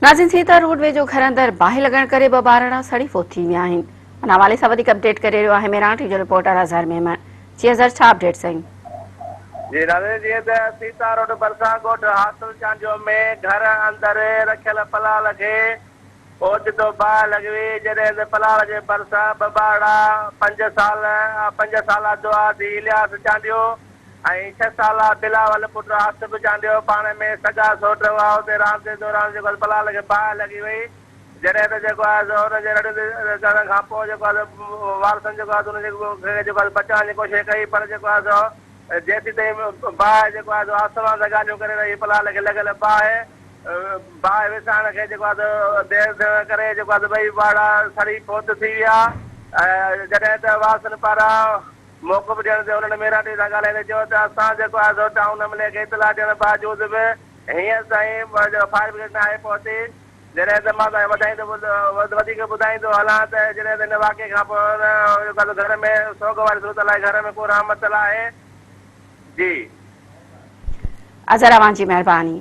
ناظرين سيتا روڊ ويجهو گهر اندر باهه لڳڻ ڪري ٻه ٻارڙا سڙي فوت ٿي ويا آهن ان حوالي سان وڌيڪ اپڊيٽ ڪري رهيو آهي ميران ٽي جو رپورٽر اظهر ميمڻ جي اظهر ڇا اپڊيٽس آهن. جي ناظرين جيئن ته سيتا روڊ ڀرسان ڳوٺ حاصل چانڊيو ۾ گهر اندر رکيل پلال کي اوچتو باهه لڳي وئي جڏهن ته پلال جي ڀرسان ٻه ٻارڙا پنج سال پنج سالا دعا ڌي الياس چانڊيو ۽ ڇهه سالا بلاول پٽ آصف چانڊيو پاڻ ۾ سڳا سوٽ هئا اتي راند جي دوران جيڪو آهي پلال کي باهه لڳي وئي جڏهن ته جيڪو آهي سو ان جي رڙيون ڪرڻ کان پوء جيڪو آهي سو وارثن جيڪو آهي سو ان کي جيڪو آهي بچائڻ جي ڪوشش ڪئي پر جيڪو آهي سو جيسيتائين باهه جيڪو آهي سو آسمان سان ڳالهيون ڪري رهي پلال کي لڳل باهه باهه وسائڻ کي جيڪو آهي سو دير ٿيڻ ڪري جيڪو آهي سو ٻئي ٻارڙا سڙي فوت ٿي ويا جڏهن ته وارثن پاران موقف ڏيڻ تي انهن ميراٽي سان ڳالهائيندي چيو ته اسان جيڪو آهي سو ٽائون عملي کي اطلاع ڏيڻ باوجود به هينئر تائين فائر برگيڊ ناهي پهتي جڏهن ته مان توهان کي وڌائيندو وڌيڪ ٻڌائيندو هلان ته جڏهن ته هن واقعي کان پوء جيڪو آهي سو گهر ۾ سوڳ واري صورت آهي گهر ۾ ڪو رحمت آهي جي. اظهر اوهان جي مهرباني.